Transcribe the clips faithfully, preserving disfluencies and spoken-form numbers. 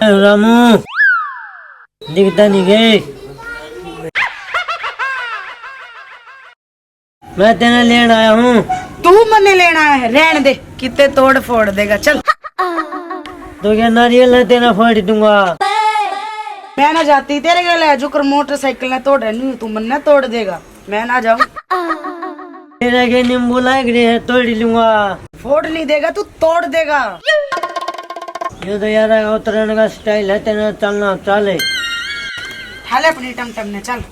ए रामू, दिखता नहीं गए। मैं तेरे लेण आया हूँ। तू मन्ने लेण आया है, रहन दे, कितने तोड़ फोड़ देगा। चल। तो क्या नारियल है, तेरा फोड़ दूंगा। मैं ना जाती तेरे गेल, जुकर मोटरसाइकिल ना तोड़ रही, तू मन्ने तोड़ देगा। मैं ना जाऊं। तेरा के नींबू लाग रहे हैं, तोड़ लूंगा। फोड़ नहीं देगा तू, तोड़ देगा। ये तो यार उतरण का स्टाइल है, तेरा चलना चाले। ठाले अपनी टमटम ने, चल।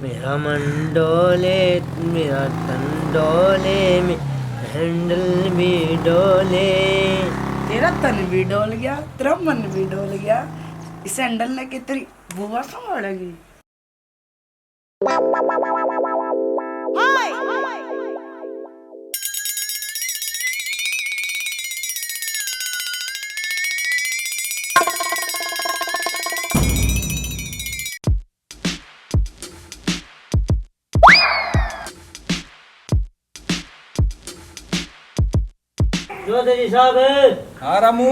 मेरा मन डोले, मेरा तन डोले, मेरा हैंडल भी डोले। तेरा तन भी डोल गया, तेरा मन भी डोल गया। इस हैंडल ने कितनी बुआ संभालेगी। चौधरी साहब। हाँ रामू।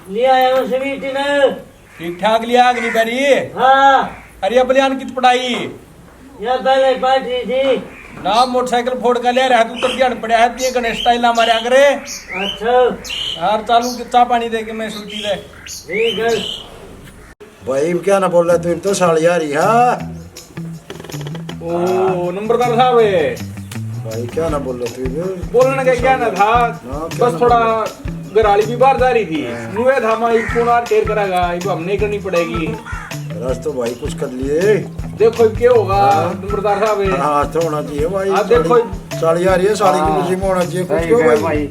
ले आया हूँ स्वीटी ने। ठीक ठाक लिया अगली बारी। हाँ। अरे अब लियान कित पड़ाई? या पहले बैटरी थी। ना मोटरसाइकिल फोड़ कर ले रहा तू, तो ध्यान पड़ा है, ये गणेश स्टाइल ना मारा करे। अच्छा। यार चालू के चाय पानी दे के मैं स्वीटी दे। ठीक है। भाई क्या ना बोल रहा तू, तो साली आ रही है। ओ नंबरदार साहब है। भाई क्या ना बोल रहा तू इधर? बोलने का क्या ना था, हाँ, क्या बस ना थोड़ा बोल रहा? घर वाली भी बाहर जा रही थी। हाँ। नुए था मैं इसको ना टेर करागा, इब हमने करनी पड़ेगी। राज तो भाई कुछ कर लिए। देखो क्या होगा हाँ। नंबरदार साहब है। हाँ, तो होना चाहिए भाई। हाँ, देखो। साली आ रही है, साली की हाँ। खुशी में होना चाहिए कुछ। सही क्यों कहे भाई? भाई।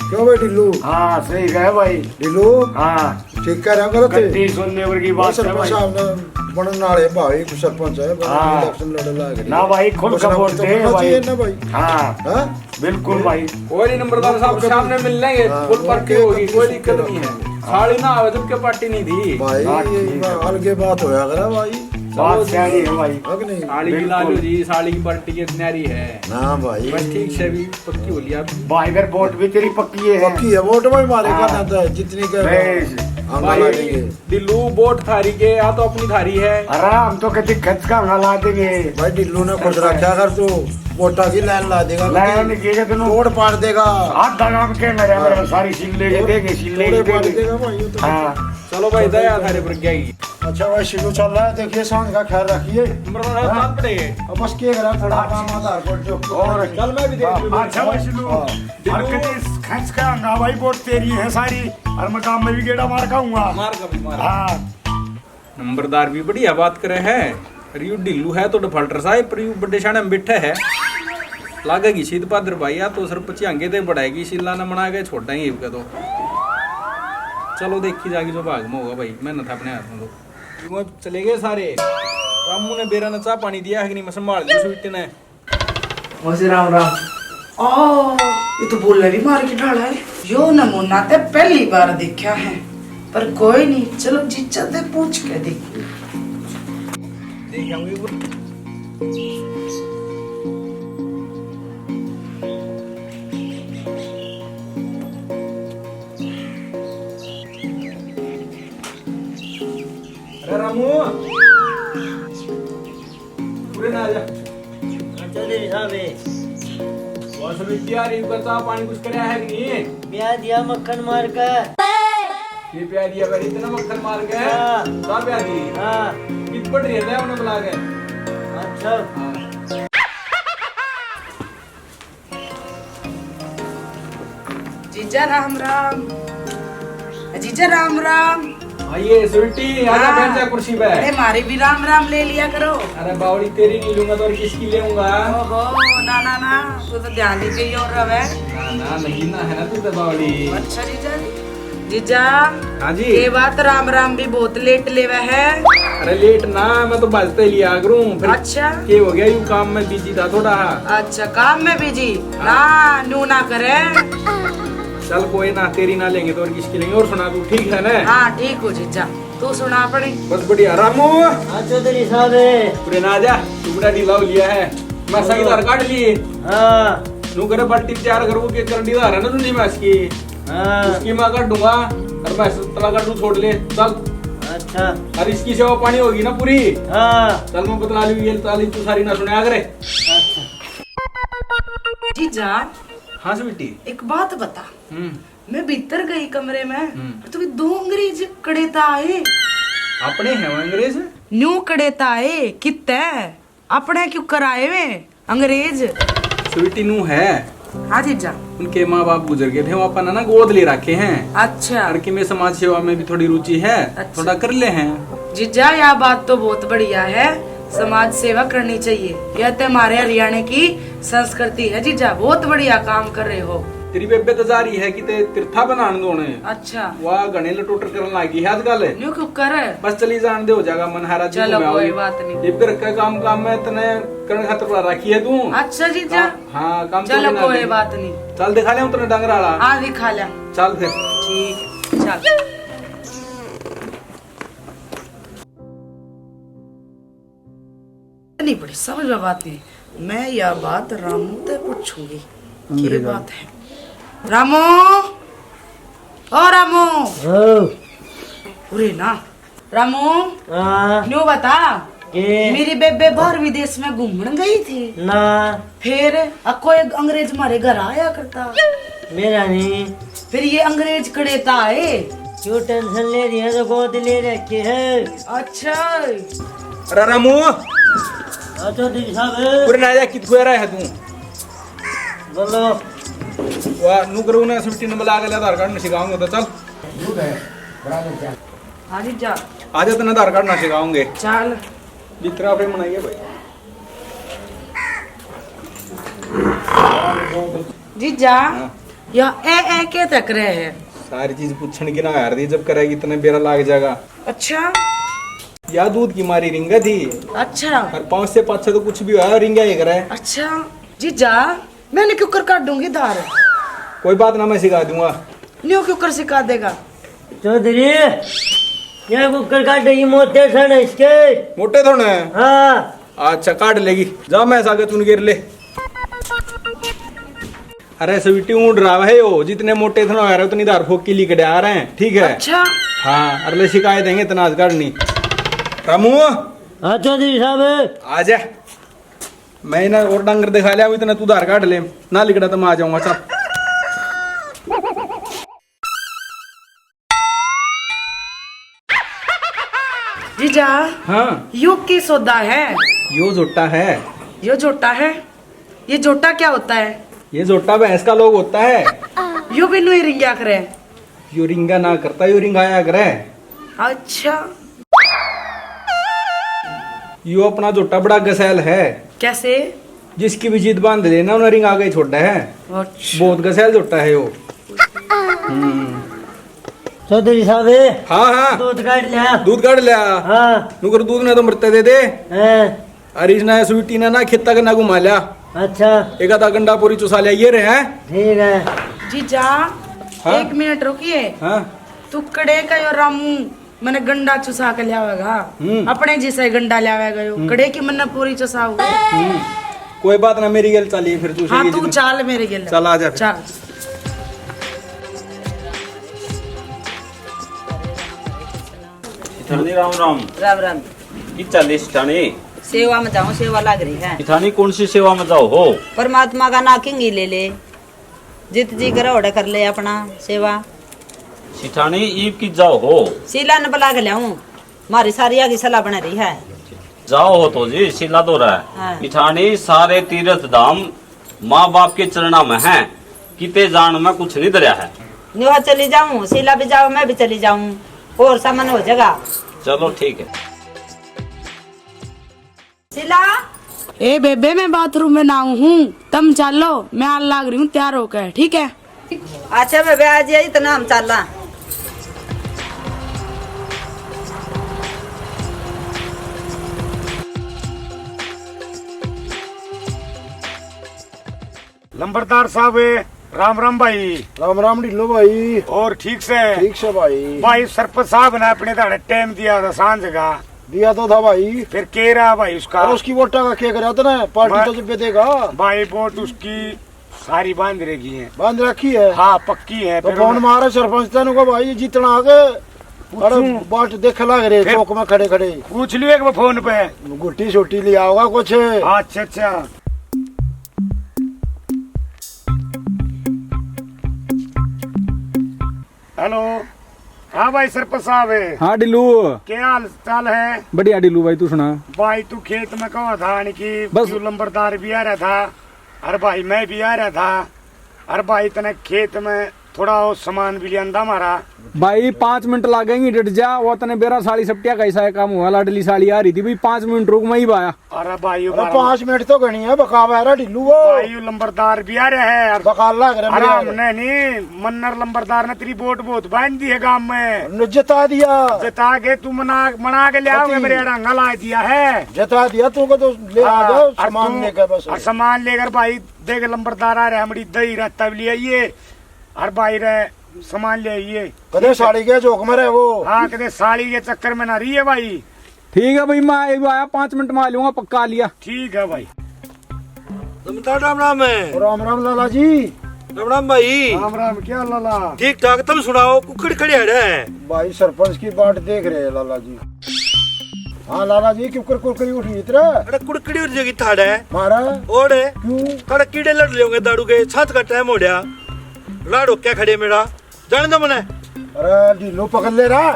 क्यों भाई ढिल्लू? हाँ, सही कहे भाई। ढिल्लू? हाँ। ठीक कह रहा गलत है। गद्दी सुनने वर्गी बात है सरपंच भाई। साहब ने बनने वाले भाई, सरपंच है, हाँ। इलेक्शन लड़ने लाग रही ना है। भाई, खुल कुछ का ना वोट कुछ तो दे बनना भाई। चाहिए ना भाई। हाँ। हाँ? बिल्कुल भाई। कोई नहीं, नंबरदार साहब, ओके। सामने मिल लेंगे, हाँ, फुल पार्टी ओके, होगी, ओके, कोई ओके, दिक्कत नहीं है। हाँ। साली ना आवे जबकि पार्टी नहीं थी। भाई, बात ठीक है। अलगे बात होया करे भाई। बात चलो सही है भाई। है कि नहीं? साली की बिल्कुल। लाल हो जी, साली की पार्टी की न्यारी है। ना भाई। बस ठीक से भी पक्की हो लिया। भाई, फिर वोट भी तेरी पक्की है। पक्की है, वोट भाई मारे हाँ। का ना तो है, जितनी के बेस। हम भाई, ला देंगे। दिल्लू, वोट थारी के, या तो अपनी थारी है। अरे, हम तो कभी खर्च का हंगा ला देंगे। भाई, दिल्लू ने खुश रखा कर तू, वोटा की लाइन ला देगा। लाइन की है तन्नू। तोड़ पाड़ देगा। आधा काम के मेरे, हाँ। मेरे सारी सील लेके तोड़, देंगे, सील तोड़े लेके पाड़ देंगे। देगा भाई, ये तो। हाँ। चलो भाई, दया थारे पर क्या ही। अच्छा भाई, शिलू चल रहा है, देखिए सांस का ख्याल रखिए। नंबर वन हाँ। साथ पड़े। अब बस के करा, थोड़ा काम आधार पर जो। और कल मैं भी देख हाँ, लूँ। अच्छा भाई शिलू, हाँ। हरकत इस खर्च का हंगा भाई, वोट तेरी है सारी, और मैं काम में भी गेड़ा मार का हूँगा। मार का भी मार। हाँ। नंबरदार भी बढ़िया बात करे है। अरे यू ढिल्लू है तो डिफाल्टर सा है, पर यू बड्डे शाणे में बैठा है। लागेगी सीध पादर भाई, या तो सरपंच आगे ते बढ़ाएगी, सीला ने बना के छोड़ेंगे इबके तो। चलो देखी जागी जो भाग में होगा भाई, मेहनत अपने हाथ में तो। वो चले गए सारे। रामू ने बेरा ने चाह पानी दिया है कि नहीं, मैं संभाल लिया स्वीटी ने। मौसी राम राम। ओ, ये तो बोलने भी मार के ढाला है। यो नमूना ते पहली बार देखा है, पर कोई नहीं, चलो जीजा ते पूछ के देखिए। देख आऊंगी वो। अरे रामू, पूरे ना आ जा। अच्छा दे साहब। बस बिटिया, रीब का चाह पानी कुछ करया है कि नहीं? ब्याह दिया मक्खन मार के। ये प्यार दिया भाई, इतना मक्खन मार के? हाँ। का प्यार दी? हाँ। कित पड़ रही है, ले उन्हें बुला के। अच्छा। हाँ। जीजा राम राम। जीजा राम राम। आइए स्वीटी, आजा हाँ। बैठ जा कुर्सी पे। अरे, मारी भी राम राम ले लिया करो। अरे बावड़ी, तेरी नहीं लूंगा तो और किसकी लेऊंगा? ओहो, ना, ना, ना, तू तो ध्यान ही कहीं और रहे। ना, ना, नहीं ना है ना तू तो बावड़ी। अच्छा जीजा जी। जीजा। हाँ जी। ये बात राम राम भी बहुत लेट लेवे है। अरे लेट ना, मैं तो भजते लिया करूं, फिर अच्छा। ये हो गया, यूं काम में बिजी था थोड़ा। अच्छा, काम में बिजी? हाँ। ना, न्यू ना करे। चल कोई ना, तेरी ना लेंगे तो और किसकी लेंगे? और सुना तू, ठीक है ना? हाँ, ठीक हो जीजा। तू सुना अपनी। बस बढ़िया रामू। हाँ चौधरी साहब। पूरे ना आजा, टुकड़ा ढीला हो लिया है। मैं सही धार काट लिए। हाँ। नू करे बाल्टी तैयार करूँ के करंडी धार है ना तुझे मैं इसकी। हाँ। उसकी मैं काटूंगा और मैं तला काटू छोड़ ले। चल। अच्छा। और इसकी सेवा पानी होगी ना पूरी। हाँ। चल मैं बतला लूँ ये ताली तू सारी ना सुना करे। अच्छा। जीजा। हाँ स्वीटी। एक बात बता। हम्म। मैं भीतर गई कमरे में, हम्म। तो भी दो अंग्रेज कड़ेता आए। अपने हैं वो अंग्रेज? न्यू कड़ेता आए, कित्ते? अपने क्यों कराए वे अंग्रेज? स्वीटी नू है। हाँ जीजा। उनके माँ बाप गुजर गए थे, वो अपन ना गोद ले रखे हैं। अच्छा। और कि मैं समाज सेवा में भी थोड़ी रुचि है, अच्छा। थोड़ा कर ले हैं। जीजा, यह बात तो बहुत बढ़िया है, समाज सेवा करनी चाहिए, यह तो हमारे हरियाणा की संस्कृति है जीजा, बहुत बढ़िया काम कर रहे हो। तेरी बेबे तो जा रही है किते तीर्था बनाने दोने। अच्छा। वाह, घणे लटोटर करने लागी है आजकल। न्यू क्यों कर? बस चली जान दे, हो जाएगा मन हारा जी चलो, घूमे कोई आओगे। बात नहीं। ये घर का काम, काम में तने करण खातर बुला रखी है तू। अच्छा जीजा। काम, हाँ, काम तो चलो, बिना कोई नहीं। बात नहीं। चल दिखा ले तने डंगर आला। हाँ, दिखा ले। चल फिर। ठीक, चल। नहीं पड़ी समझ में बात नहीं। मैं यह बात रामू ते पूछूंगी। अंग्रेज ये बात है। रामू, ओ रामू। हाँ। उरे ना। रामू, हाँ। न्यू बता। के? मेरी बेबे बाहर विदेश में घूमण गई थी। ना। फिर अ, कोई अंग्रेज मारे घर आया करता। मेरा नहीं। फिर ये अंग्रेज कड़ेता आए। क्यों टेंशन ले रही है, तो गोद ले रखे है। अच्छा। अरे रामू। हाँ चौधरी साहब। पूरे ना जा, कित को रहा है तू? बोलो। वाह, नु करू ना, छुट्टी न बुला के ले, आधार कार्ड न सिखाऊंगा तो चल। हाँ जीजा। आजा, तने आधार कार्ड ना सिखाऊंगे। चल। जितना पे मनाइए भाई। जीजा, हाँ। या ए, ए के तक रहे है? सारी चीज पूछण की ना यार दी, जब करेगी इतने बेरा लाग जाएगा। अच्छा। या दूध की मारी रिंगा थी। अच्छा। और पाँच से पाँच से तो कुछ भी हुआ, रिंगा ही करे। अच्छा। जीजा, मैंने क्यों कर काटूंगी धार? कोई बात ना, मैं सिखा दूंगा। न्यू क्यों कर सिखा देगा? चौधरी, ये कुकर काटेगी, मोटे सण इसके। मोटे थोड़े हैं? हाँ। अच्छा, काट लेगी। जा, मैं आगे चुन गेर ले। अरे स्वीटी, ऊँट रहा है यो, जितने मोटे इतना हो रहे, उतनी धार फोकी लिकड़े आ रहे हैं, ठीक है? अच्छा। हाँ, अरे ले सिखाए देंगे इतना आज काटनी। रामू। हाँ चौधरी साहब। आ जा। मैं ना और डंगर दिखा लिया, इतना तू धार काट ले, ना लिकड़ा तो मैं आ जाऊंगा, चल। जीजा। हाँ। यो की सौदा है? यो झोटा है। यो झोटा है? ये झोटा क्या होता है? ये झोटा भैंस का लोग होता है। यो भी नुई रिंग्या करे? यो रिंगा ना करता, यो रिंगाया करे। अच्छा। यो अपना झोटा बड़ा गसैल है। कैसे? जिसकी भी जीत बांध लेना, उन्हें रिंगा के छोड़ा है। अच्छा। बहुत गसैल झोटा है यो। हम्म। चौधरी साहब। हाँ, हाँ। दूध काट लिया। दूध काट लिया। हाँ। नुकर दूध ने तो मरते दे दे। हैं। अरे इसने स्वीटी ने ना खेता के ना घुमा लिया। अच्छा। एक आधा गंडा पूरी चुसा लिया, ये रहे हैं। ठीक है। जीजा, हाँ? एक मिनट रुकिए। हाँ। तू कड़े का यो रामू मैंने गंडा चुसा के लियावेगा। हम्म। अपने जिसे गंडा लियावेगा यो। हम्म। कड़े की मन्ने पूरी चुसाओगे। हम्म। कोई बात ना, मेरी गेल चलिए फिर तू हाँ, सही तू जी। चाल मेरे गेल। चल, आ जा फिर। चल। सेठानी राम राम। राम राम। की चाले सेठानी? सेवा में जाऊं, सेवा लाग रही है। सेठानी कौन सी सेवा में जाओ हो? परमात्मा का ना किंगी ले ले, जित जी करे ओड़े कर ले अपना सेवा। सेठानी ईब की जाओ हो? शीला ने बुला के लाऊं, मारी सारी आगी सलाह बन रही है। जाओ हो तो जी, शीला तो रहा है। हाँ। सेठानी सारे तीर्थ धाम माँ बाप के चरणा में है, किते जान में कुछ नहीं धरया है। न्योहा चली जाऊं, शीला भी जाओ, मैं भी चली जाऊं, और सामान हो जाएगा। चलो ठीक है। शीला। ए बेबे, मैं बाथरूम में नहाऊं हूँ, तम चालो, मैं आन लाग रही हूँ तैयार होकर, ठीक है? अच्छा बेबे, आ जाइए, इतना हम चाला। लंबरदार साहब, राम राम भाई। राम राम ढिल्लो भाई। और ठीक से? ठीक से भाई। भाई, सरपंच साहब ने अपने ताड़े टाइम दिया था सांझ का। दिया तो था भाई। फिर के रहा भाई उसका? और उसकी वोटा का क्या करा तने? पार्टी मैं तो जब देगा। भाई, वोट उसकी सारी बांध रखी है। बांध रखी है? हाँ, पक्की है। तो फिर फोन उन्हें मारा सरपंच तने को भाई, जीतना आगे। अरे पूछूं? बाट देखे लाग रहे फिर चौक में खड़े खड़े। पूछ लियो एक बार फोन पे। गुट्टी छोटी ले आओगा कुछ। अच्छा, अच्छा। हेलो। हाँ भाई सरपंच साहब। हाँ ढिल्लू। क्या हाल चाल है? बढ़िया ढिल्लू भाई, तू सुना? भाई, तू खेत में कहा था कि बस। तू लंबरदार भी आ रहा था, अरे भाई, मैं भी आ रहा था। अरे भाई, तने खेत में थोड़ा वो सामान भी लियांदा हमारा। भाई, पाँच मिनट लागेंगे, डट जा। वो तने बेरा साली सपटिया का ऐसा काम हुआ, लाडली साली आ रही थी भाई, पाँच मिनट रुक, मैं ही आया। अरे भाई, अरे, बारह पाँच मिनट तो घणी है, बकावा है रे ढिल्लू वो। भाई, वो लंबरदार भी आ रहा है यार। बकाल लाग रहा है अरे मेरे। हमने नहीं, मन्नर लंबरदार ने तेरी वोट बहुत बांध दी है गांव में। ने जिता दिया। जिता के तू मना, मना के ले आओगे, कति? मेरे रंगा ला दिया है। जिता दिया तू को तो ले आ हाँ, जाओ, और सामान तू, लेकर बस। और सामान लेकर भाई, देख लंबरदार आ रहे, हमारी दही रायता भी ले आइए, और भाई रे सामान ले आइए। कदे साड़ी के झोंक में रहे वो। हाँ, कदे साड़ी के चक्कर में ना रही है भाई। ठीक है भाई, मैं एक आया, पाँच मिनट में आ लूंगा, पक्का आ लिया। ठीक है भाई। जमींदार राम राम है। राम राम लाला जी। राम राम भाई। राम राम, क्या लाला? ठीक ठाक, तुम सुनाओ, कुकड़ खड़े हड़े हैं? भाई, सरपंच की बाट देख रहे हैं लाला जी। हाँ लाला जी, क्यों कर कुरकुरी उठी इतरा? अरे कुड़कड़ी उठ जाएगी थाड़े। मारा? ओड़े? क्यों? थाड़े कीड़े लड़ लेंगे दारू के, छात का टाइम हो गया। लाड़ हो क्या खड़े मेरा? जाने दो मने। अरे ढीलो पकड़ ले रहा।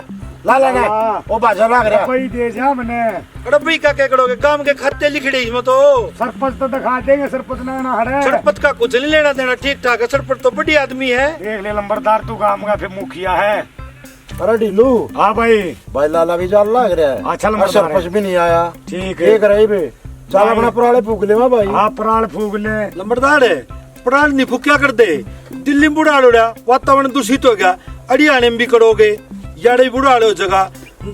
ला, ला, ला। हाँ। ओ बाजा लाग रहा। भाई दे जा मने। अरे भाई का क्या करोगे? काम के खाते लिख रहे इसमें तो। सरपंच तो दिखा देंगे, सरपंच ना, ना हड़े। सरपंच का कुछ नहीं लेना देना, ठीक ठाक है। सरपंच तो बड़ी आदमी है। देख ले लंबरदार, तू काम का फिर मुखिया है। अरे ढीलू। हाँ भाई। भाई लाला भी जान लाग रहा है। अच्छा, और लंबरदार सरपंच है। भी नहीं आया। ठीक है। देख रहे बे। चल भाई। अपना पराले फूक ले भाई। हाँ, पराल फूक ले। लंबरदार है, पराल नहीं फूक्या कर दे। दिल्ली में बुढ़ा लोड़ा, वातावरण दूषित हो गया। अड़ियाने में भी करोगे, याड़े बुढ़ा हो जगह,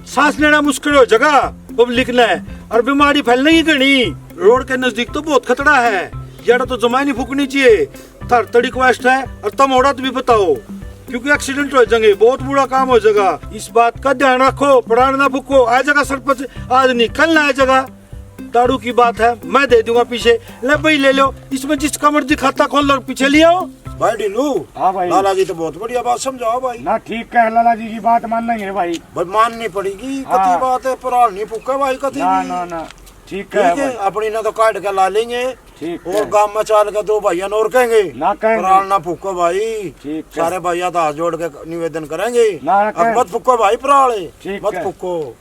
सांस लेना मुश्किल हो जगह पब्लिक ने, और बीमारी फैलने की घणी। रोड के नजदीक तो बहुत खतरा है, याड़ा तो जमा ही नहीं फूकनी चाहिए। थार तड़ी रिक्वेस्ट है, और तुम औरत भी बताओ, क्योंकि एक्सीडेंट हो जाएंगे, बहुत बुरा काम हो जाएगा। इस बात का ध्यान रखो, पराल ना फूको। आ जाएगा सरपंच, आज नहीं कल ना आ जाएगा। दारू की बात है, मैं दे दूंगा पीछे। ले भाई ले लो, इसमें जिसका मर्जी खाता खोल लो, पीछे ले आओ। भाई ढीलू। हाँ भाई। लाला जी तो बहुत बढ़िया बात समझाओ भाई। ना ठीक है, लाला जी की बात मानेंगे भाई। भाई माननी पड़ेगी, हाँ। कति बात है, पराल नहीं फूके भाई कति ना, भी। ना, ना। ठीक है ठीक है, भाई। अपनी ना तो काट के ला लेंगे। ठीक और है। गांव में चाल के दो भाइयां ने और कहेंगे, ना कहेंगे। पराल ना फूको भाई। ठीक है। सारे भाइयां तो हाथ जोड़ के निवेदन करेंगे। ना, ना अब कहेंगे। मत फूको भाई पराल, ठीक मत है। फूको।